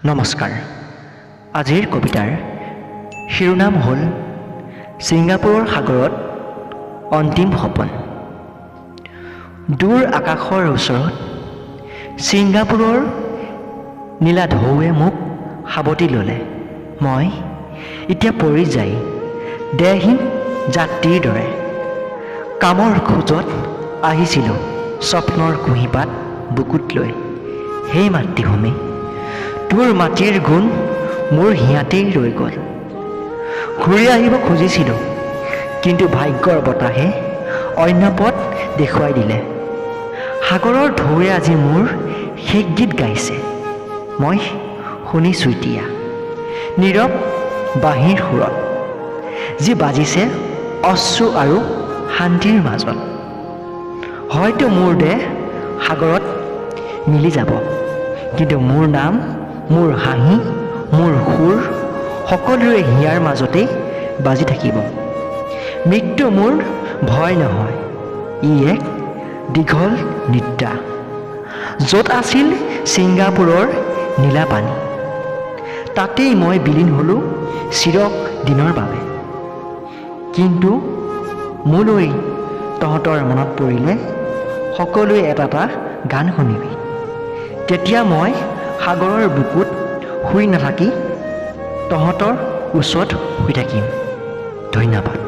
নমস্কাৰ। আজিৰ কবিতাৰ শিৰোনাম হ'ল ছিংগাপুৰৰ সাগৰত অন্তিম সপোন। দূৰ আকাশৰ ওচৰত ছিংগাপুৰৰ নীলা ঢৌৱে মোক সাৱটি ল'লে। মই এতিয়া পৰিযায়ী, দেহহীন যাত্ৰীৰ দৰে। কামৰ খোজত আহিছিলোঁ স্বপ্নৰ কুঁহিপাত বুকুত লৈ। হে মাতৃভূমি, তোৰ মাটিৰ গুণ মোৰ হিয়াতেই ৰৈ গ'ল। ঘূৰি আহিব খুজিছিলোঁ, কিন্তু ভাগ্যৰ বতাহে অন্য পথ দেখুৱাই দিলে। সাগৰৰ ঢৌৱে আজি মোৰ শেষ গীত গাইছে, মই শুনিছোঁ এতিয়া নীৰৱ বাঁহীৰ সুৰত, যি বাজিছে অশ্ৰু আৰু শান্তিৰ মাজত। হয়তো মোৰ দেহ সাগৰত মিলি যাব, কিন্তু মোৰ নাম, মোৰ হাঁহি, মোৰ সুৰ সকলোৰে হিয়াৰ মাজতেই বাজি থাকিব। মৃত্যু মোৰ ভয় নহয়, ই এক দীঘল নিদ্ৰা, য'ত আছিল ছিংগাপুৰৰ নীলা পানী। তাতেই মই বিলীন হ'লোঁ চিৰদিনৰ বাবে। কিন্তু মোলৈ তহঁতৰ মনত পৰিলে সকলোৱে এটা এটা গান শুনিবি। তেতিয়া মই সাগৰৰ বুকুত শুই নাথাকি তহঁতৰ ওচৰত শুই থাকিম। ধন্যবাদ।